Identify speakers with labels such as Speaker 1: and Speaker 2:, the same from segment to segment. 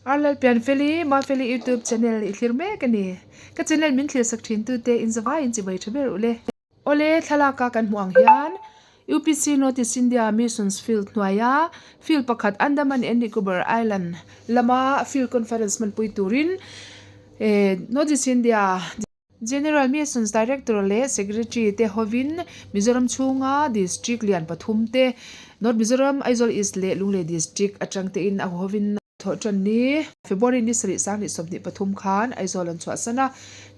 Speaker 1: Arlalpianfeli, Mafeli YouTube channel i thlir mek a ni. Ka channel min thlir sak thin tute in zavaiin chibai tha ber ule. Awle, thlalaka kan hmuh ang hian UPC North East India Missions Field hnuaia field pakhat Andaman and Nicobar Island lama field conference hmanpui turin North East India General Missions Director leh Secretary te hovin Mizoram chhunga District lian pathum te North Mizoram, Aizawl East leh Lunglei District atang tein a hovin thawh tan ni. February ni sarih sang leh 23 khan Aizawl an chhuahsan a,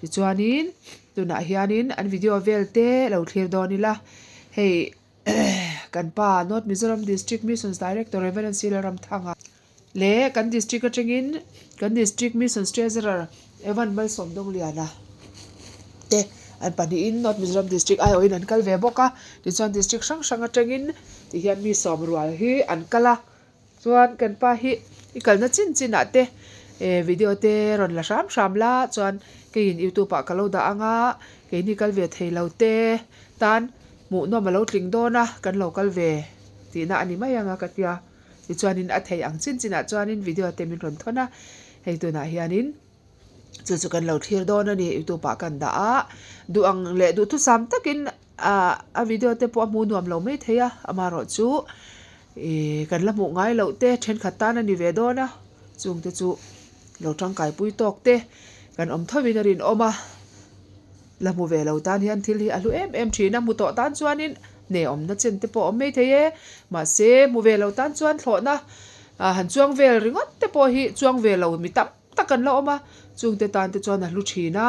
Speaker 1: tichuanin tunah hianin an video vel te lo thlir dawn ila hei kan pa North Mizoram District Missions Director Rev. C Lalramthanga Leh kan district atangin kan district missions treasurer Evan Malsawmdawngliana te an pahnihin North Mizoram district aiawhin an kal ve bawk a, tichuan district hrang hrang atangin tihian mi sawm rual hi an kal a, chuan kan pa hi i kalna chin chin ah te eh video te rawn la hram hram la chuan keiin youtube ah ka lo dah ang a, keini kal ve thei lo te tan hmuhnawm a lo tling dawn a kan lo kal ve tihna a ni mai ang a ka tia. Tichuanin a thei ang chin chinah chuanin video te min rawn thawn a, hei tunah hianin chu chu kan lo thlir dawn a ni youtube ah kan dah a, duh ang leh duhthusam takin ah a video te pawh a hmuh nuam lo mai thei a, amaherawhchu ih kan la hmuh ngai loh te thenkhat tan a ni ve dawn a, chungte chu lo tangkai pui tawk te kan awm tho in a rinawm a. La hmu ve lo tan hian thil hi a hlu em em thin a, hmu tawh tan chuanin hne awmna chen te pawh a awm mai thei e. Mahse, hmu ve lo tan chuan thlawhna han chuang vel ringawt te pawh hi chuang ve lo mi tam tak an la awm a, chungte tan te chuan a hlu thin a,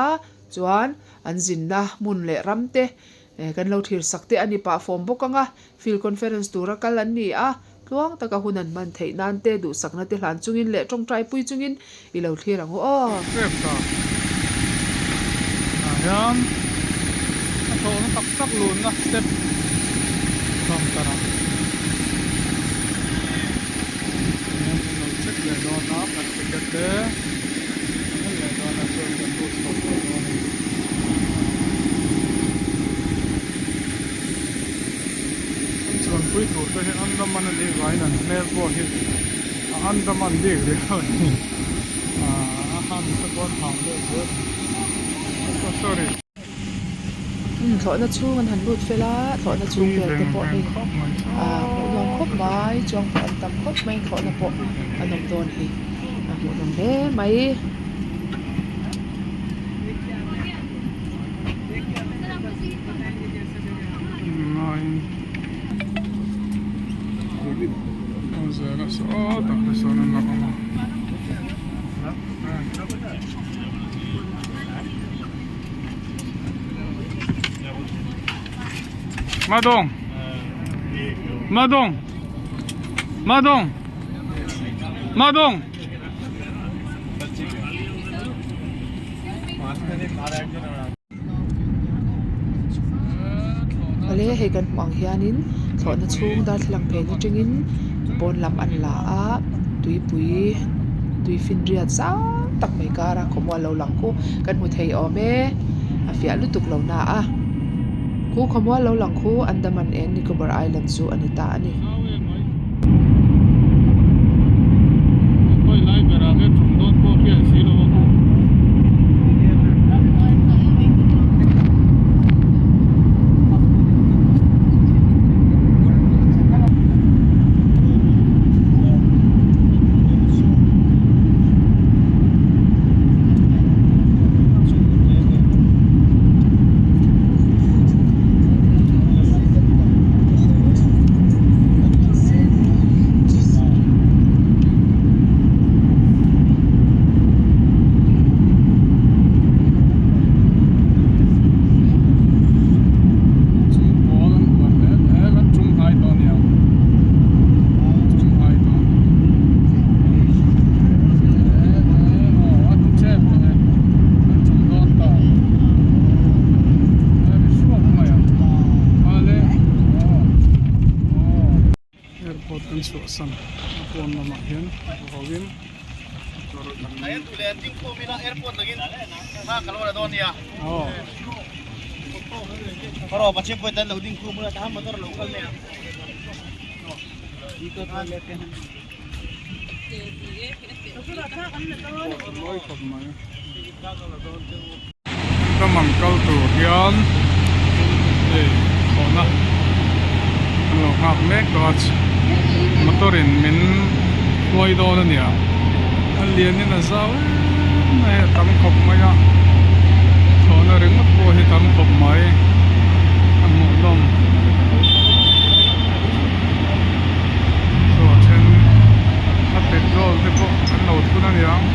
Speaker 1: chuan an zinna hmun leh ram te kan lo thlir sak te a ni pah fawm bawk ang a, field conference tura kal an ni a. Tluang taka hun an hman theih nan te duhsakna te hlan chungin leh tawngtai pui chungin i lo thlir ang u aw.
Speaker 2: Step ta ah hian a thlawhna tak tak lunna step counter ah hian min lo check leh dawn a kan ticket te an en leh dawn a chuan kan lut chho tawh dawn a ni. An chuanpui tur te hi Andaman a nih vangin an hmel pawh hi a Andaman bik riau a ni. Aaa a han te pawh an hang deuh zel. Oh sorry.
Speaker 1: Umm thlawhna chhung an han lut fel a, thlawhna chhung vel te pawh hei aaa hmuhnawm khawp mai, chuang pawh an tam khawp mai, thlawhna pawh an awm dawn hi a hmuhnawm hle mai.
Speaker 2: Madong Madong Madong Madong
Speaker 1: Awle hei kan hmuh ang hianin thlawhna chhung darthlalang phen atangin pawn lam an la a tuipui tui finriat zau tak mai kara khawmual lo lang khu kan hmu thei awm e a fiah lutuk lo na a khu khawmual lo lang khu Andaman and Nicobar Island chu a ni ta a ni.
Speaker 2: Airport kan chhuahsan a pawn lamah hian vawin Mawi khawp mai. Andaman kal tur hian hei thlawhna an lo nghak mek tawh a motor in min hruai dawn a nia a lian in a zau em mai a tam khawp mai a thlawhna ringawt pawh hi tam khawp mai a hmuhnawm chaw then a petrol te pawh an lo thun a niang.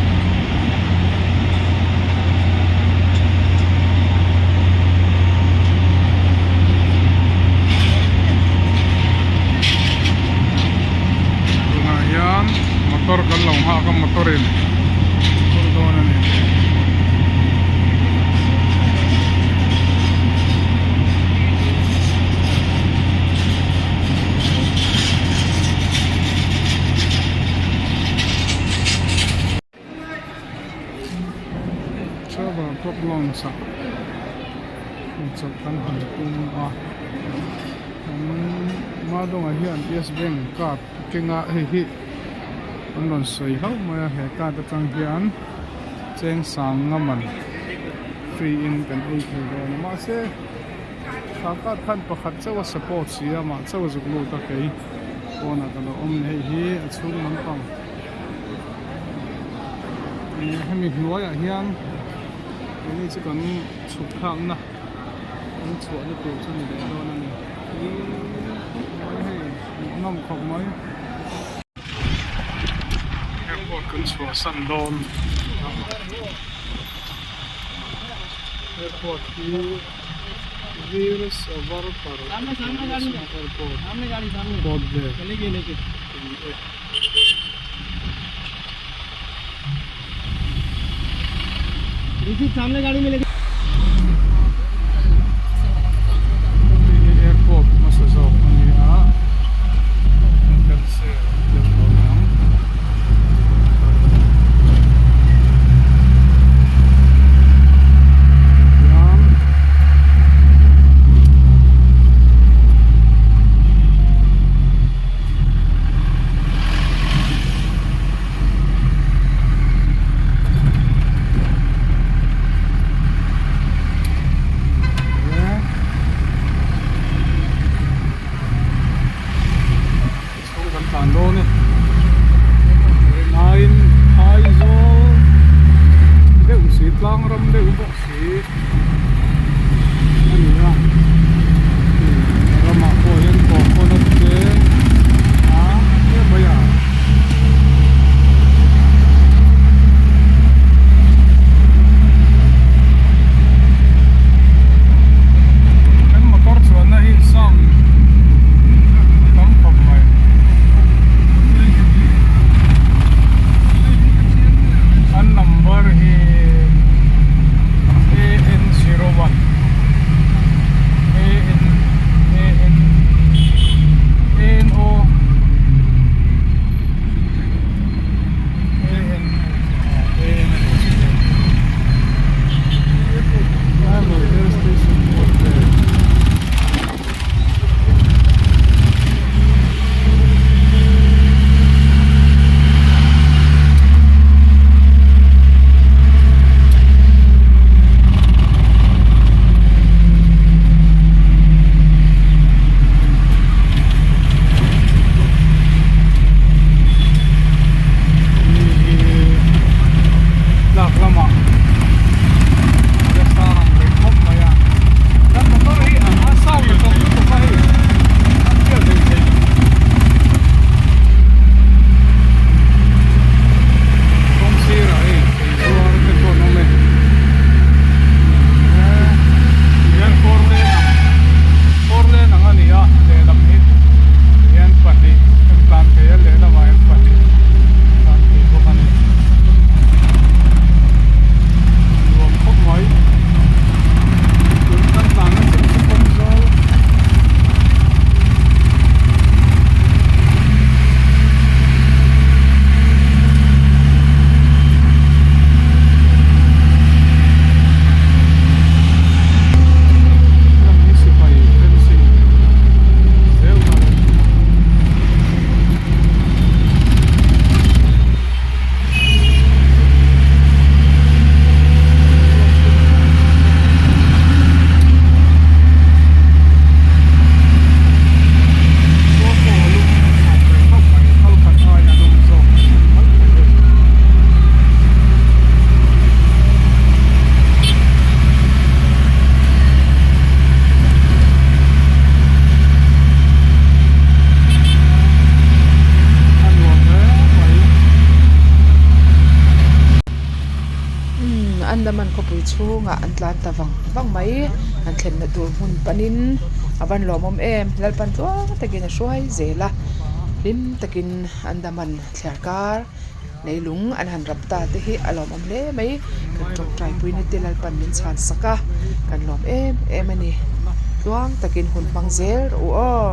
Speaker 2: Tunah hian motor kan lo nghak a motor in phur dawn a ni. Travel top lounge ah chawlh kan han tum a kan Madonga hian yes bank card a keng a hei hi an rawn sawi hlauh mai a he card atang hian cheng sang nga man free in kan ei thei dawn a mahse kha card khan pakhat chauh a support si a mah chauh a zuk lut a kei pawnah ka lo awm hei hi a chhung lampang. Hemi hnuaiah hian keini chu kan chhuk thlakna kan chhuahna tur chu ni leh dawn a ni mai hei hmuhnawm khawp mai airport kan chhuahsan dawn airport hi Veer Savarkar International Airport Port Blair a ni e. Hei hi airport hmasa zawk a ni a entrance deuh lo ni ang hian.
Speaker 1: Andaman khawpui chhungah an tlan ta vang vang mai. An thlenna tur hmun panin a van lawmawm em. Lalpan tluang takin a hruai zel a, hlim takin Andaman thliar kar leilung an han rap ta te hi a lawmawm hle mai. Kan tawngtaipuina te Lalpan min chhan sak a, kan lawm em em a ni. Tluang takin hun hmang zel rawh u aw.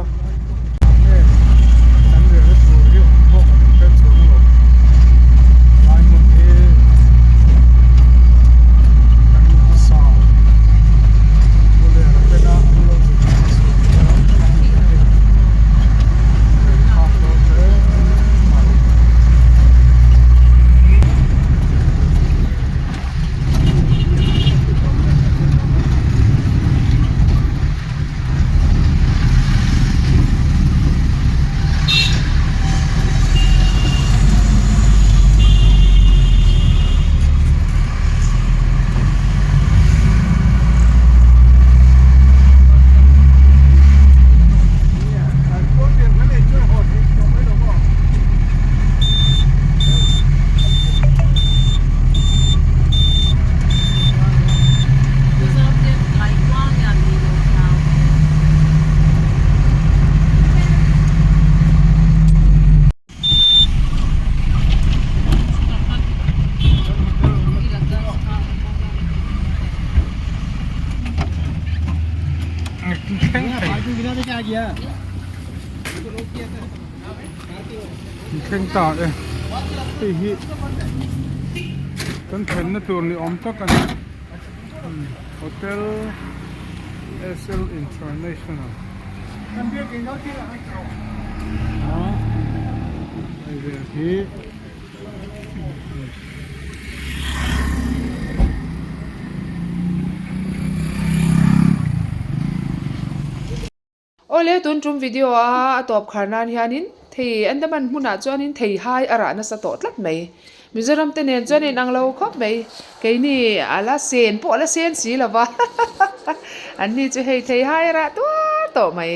Speaker 2: Thleng ta e hei hi kan thlenna tur ni awm tak a ni hotel SL international hei vel hi.
Speaker 1: Awle tun tum video a a tawp khar nan hianin thei Andaman hmunah chuanin thei hai a rah nasa tawh tlat mai. Mizoram te nen chuan inang lo khawp mai. Keini a la sen pawh a la sen si lo va anni chu hei thei hai a rah tuar tawh mai.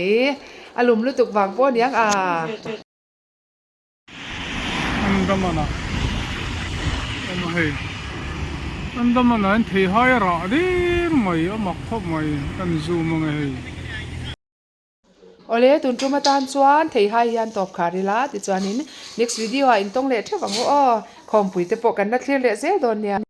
Speaker 1: A lum lutuk vang pawh aniang a.
Speaker 2: Andaman ah awm a hei Andaman ah hian theihai a rah deng mai a mak khawp mai kan zoom ange hei.
Speaker 1: Awle tun tum atan chuan theihai hian tawp khar ila tichuanin next video ah intawng leh theuh ang u aw khawmpui te pawh kan la thlir leh zel dawn nia.